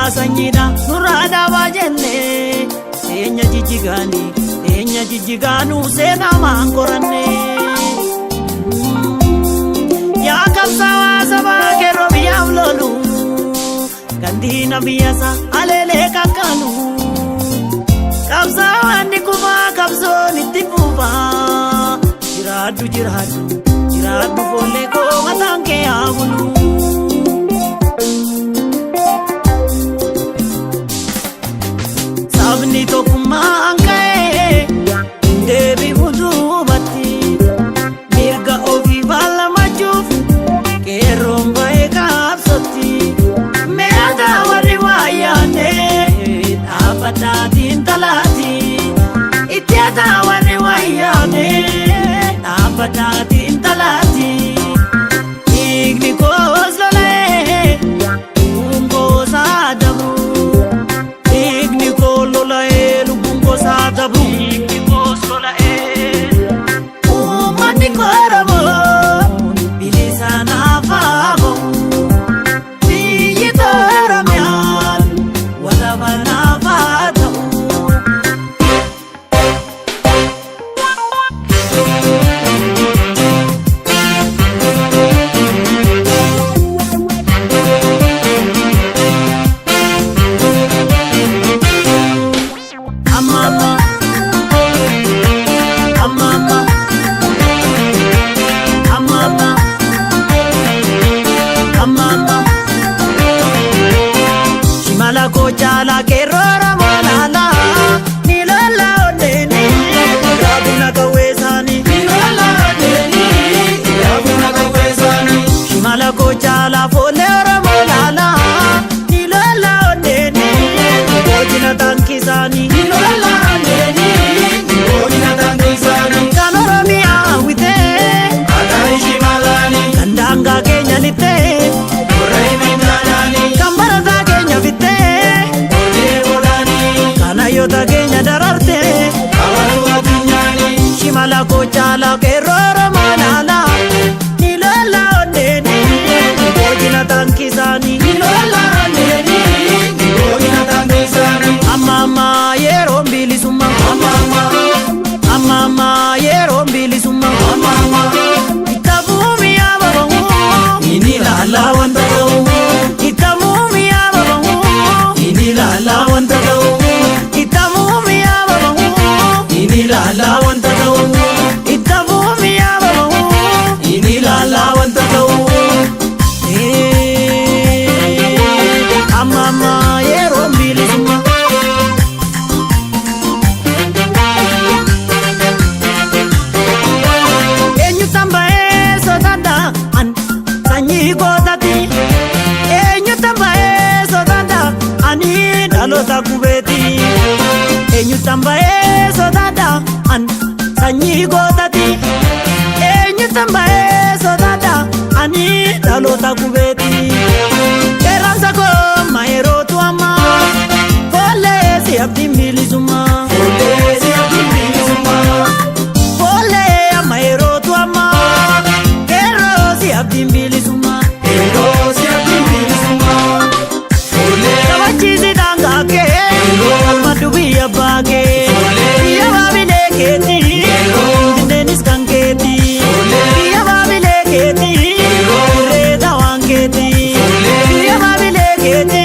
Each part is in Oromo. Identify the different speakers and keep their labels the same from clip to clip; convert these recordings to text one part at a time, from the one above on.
Speaker 1: Duguuggaa sanyiidha nurraa dhaabaa jenne teenya jijjigaani teenya jijjigaanuu seenaa maan qoranne. Yaa qabsaawaa sabaa qeerroo biyyaaf lolu gandiina biyyasa aleelee kakkaanu. Qabsaawaan ni kufaa qabsoon itti fufaa jiraadhu jiraadhu jiraadhu foollee koo mataan kee haa bulu. Sabni tokkummaan ka'ee deebi'u duubatti mirga ofii falmachuuf qeerroon ba'ee qabsootti. Meeqa warri waayyaane dhaabbadhaatiin talaati itti hataa warri waayyaane dhaabbadhaatiin talaati. Dhiigni koos lola'ee lubbuun koos haa dabru. Dhiigni koo lola'ee lubbuun koos haa dabru. Dhiigni koos lola'ee. Uummanni Oromoo bilisa naaf haa ba'u. Biyyi Oromiyaan walaba naaf haa ta'u. Amma amma amma amma amma amma amma amma shimala koo caalaa qeerroo Oromoo laala ni lola onneeni gaafuna qawwee isaanii ni lola onneeni
Speaker 2: Gaafuna qawwee isaanii.
Speaker 1: Shimala koo caalaa foollee Oromoo laala ni lola onneeni boojina taankisaanii ni lola onneeni
Speaker 2: Boojina taankii isaanii.
Speaker 1: Kan Oromiyaa hawwitee
Speaker 2: Ataa ishii maalaanii.
Speaker 1: kan daangaa keenya lixxee
Speaker 2: Warra himintaanaanii.
Speaker 1: kan barataa keenya fittee
Speaker 2: Onnee godhaanii.
Speaker 1: kan hayyoota keenya darartee
Speaker 2: Hawaasuu addunyaanii.
Speaker 1: Shimala koo caalaa qeerroo Oromoo laala ni lola onneeni boojina taankisaanii ni lola onneeni
Speaker 2: Boojina taankii isaanii.
Speaker 1: Amma amma yeroon bilisummaa
Speaker 2: Amma amma
Speaker 1: amma amma yeroon bilisummaa
Speaker 2: amma amma.
Speaker 1: Itti buumi yaa babahu
Speaker 2: Inni ilaallaa wanta ta'u.
Speaker 1: Itti buumi yaa babahu
Speaker 2: Inni ilaallaa wanta ta'u.
Speaker 1: Itti buumi yaa babahu
Speaker 2: Inni ilaallaa wanta ta'u.
Speaker 1: Itti buumi yaa babahu.
Speaker 2: Inni ilaallaa wanta ta'u.
Speaker 1: Amma amma yeroon bilisummaa. Eenyutu ba'ee sodaadha an sanyii gootati. Eenyutu ba'ee sodaadha ani dhaloota qubeeti. Eenyutu ba'ee sodaadha an sanyii gootati. Eenyutu ba'ee sodaadha ani dhaloota qubeeti. Qeerransa koo ma yerootu amma foollee si abdiin bilisummaa.
Speaker 2: Fuullee si abdiin bilisummaa.
Speaker 1: Foollee amma yerootu amma qeerroo si abdiin bilisummaa.
Speaker 2: Yeroo si abdiin bilisummaa. Fuullee
Speaker 1: Kabachiisi daangaa kee falmadhu biyya baakee biyya baabilee keeti Finfinneenis kan keeti biyya baabilee keeti Irreeta waan keeti biyya baabilee keeti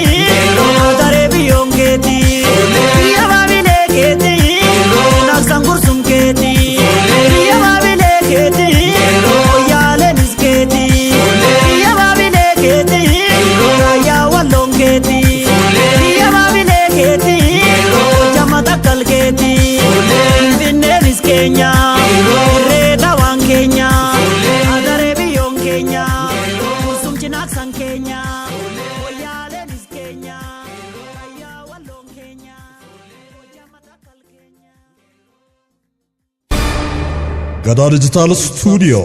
Speaker 1: Daree biyyoon keeti biyya baabilee keeti Naaqsan gursum keeti biyya baabilee keeti Wayyaaleenis keeti biyya baabilee keeti Raayyaa walloon keeti biyya baabilee keeti Jama takkal keeti Finfinneenis keenya Irreeta waan keenya Adaree biyyoon keenya Gursum cinaaqsan keenya Wayyaaleenis keenya Raayyaa walloon keenya Jama takkal keenya.
Speaker 3: Gadaa Digital Studio.